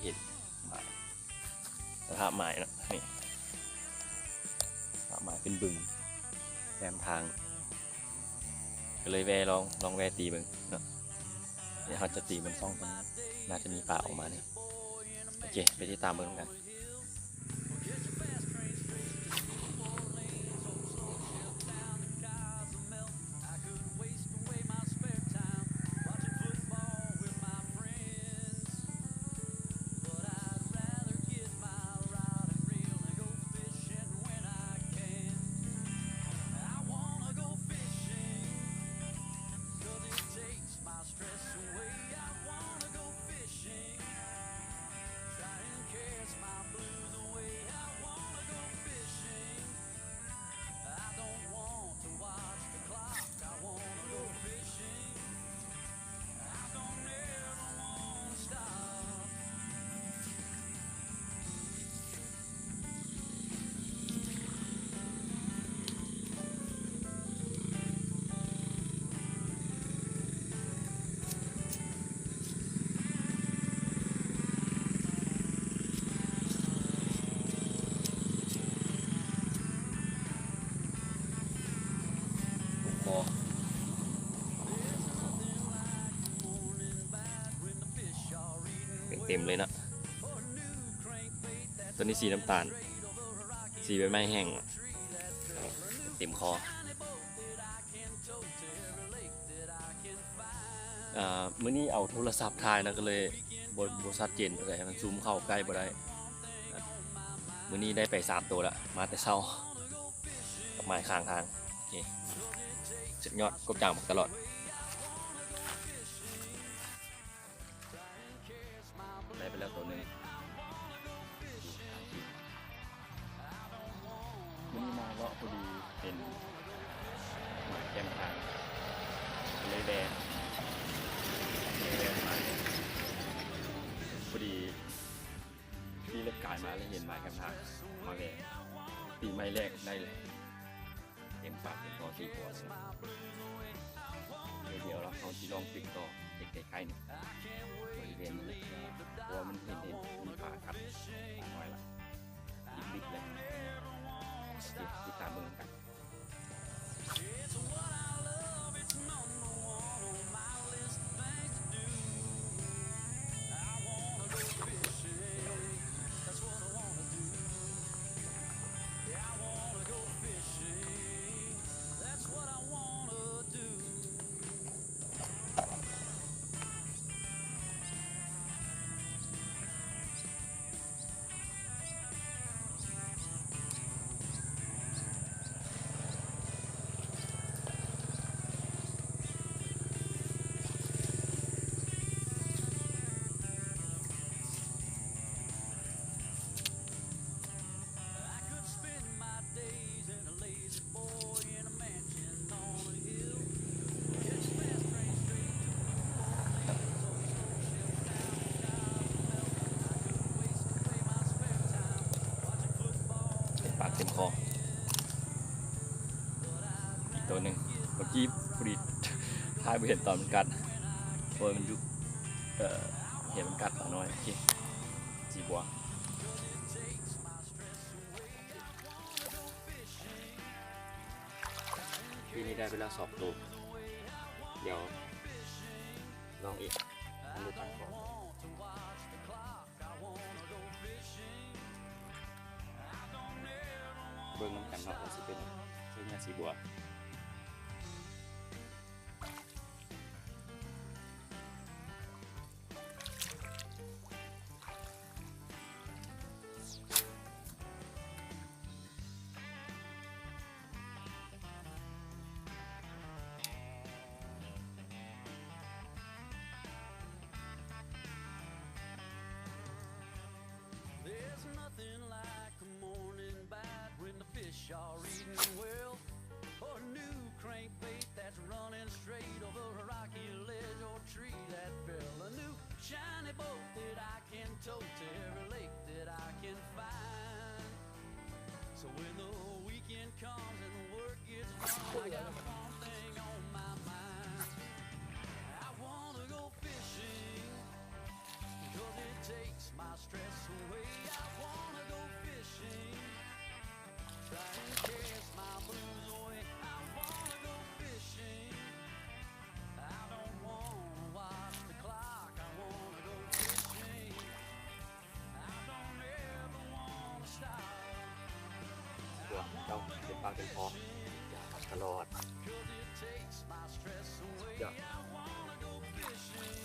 ເຫັນໝາຍ ສະພາບໝາຍເນາະ ນີ້ ສະພາບໝາຍເປັນບຶງແຄມທາງ ກໍເລີຍແວ່ລອງ ລອງແວ່ຕີເບິ່ງເນາະ. ດຽວເຮົາຈະຕີເບິ່ງຊ່ອງຕົງນີ້ ໜ້າຈະມີປາອອກມານີ້. ໂອເຄ ໄປຕິດຕາມເບິ່ງນຳກັນ. ເຕັມເລີຍເນາະ ຕົວນີ້ສີນ້ຳຕານ ສີໃບໄມ້ແຫ້ງ ເຕັມຄໍ. ອ່າ ມື້ນີ້ເອົາໂທລະສັບຖ່າຍນະ ກໍເລີຍບໍ່ ບໍ່ຊັດເຈນປານໃດ ມັນຊູມເຂົ້າໃກ້ບໍ່ໄດ້. ມື້ນີ້ໄດ້ໄປສາມໂຕລະ ມາແຕ່ເຊົ້າ ກັບໝາຍຂ້າງທາງ. ໂອເຄ ສຸດຍອດ ກົບຈາງບັກຕະຫຼອດ. ໄດ້ໄປແລ້ວໂຕໜຶ່ງ. ມື້ນີ້ມາເລາະພໍດີເຫັນໝາຍແຄມທາງ ກໍເລີຍແວ່ ເລີຍແວ່ມາ ພໍດີຂີ່ລົດກາຍມາ ເລີຍເຫັນໝາຍແຄມທາງ ມາແວ່ ຕີໄມ້ແລກໄດ້ເລີຍ. ເຕັມປາກເຕັມຄໍສີ່ຕົວເລີຍ. ດຽວເຮົາຊິລອງຕຶກຕໍ່ໃກ້ໆນີ້ ບໍລິເວນນີ້ ເພາະວ່າມັນເຫັນ ເຫັນມີປາກັດ ປານ້ອຍລະ ລິກໆເລີຍ. ຕິດ ຕິດຕາມເບິ່ງນຳກັນ.ເຕັມປາກເຕັມຄໍ. ອີກໂຕໜຶ່ງ ເມື່ອກີ້ພໍດີຖ່າຍບໍ່ເຫັນຕອນມັນກັດ ເພາະວ່າມັນຢູ່ ເອີ ເຫັນມັນກັດປານ້ອຍ. ໂອເຄ ສີບົວ. ປີນີ້ໄດ້ໄປແລ້ວສອງໂຕ ດຽວລອງອີກ ລອງດູກັນກ່ອນ ເບິ່ງນຳກັນເນາະວ່າຊິເປັນ ເປັນຫຍັງສີບົວ. There's nothing like a morning bite when the fish are eating well. Or a new crankbait that's running straight over a rocky ledge or tree that fell. A new shiny boat that I can tow to every lake that I can find. So when the weekend comes and work gets done, I got one thing on my mind. I wanna go fishing, 'cause it takes my I wanna go fishing. Try and catch my blues away. I wanna go fishing. I don't wanna watch the clock. I wanna go fishing. I don't ever wanna stop. ເພື່ອເຈົ້າເຕັມປາກເຕັມຄໍ ຢາກມາຕະຫຼອດ 'Cause it takes my stress away. ຢາກ I wanna go fishing.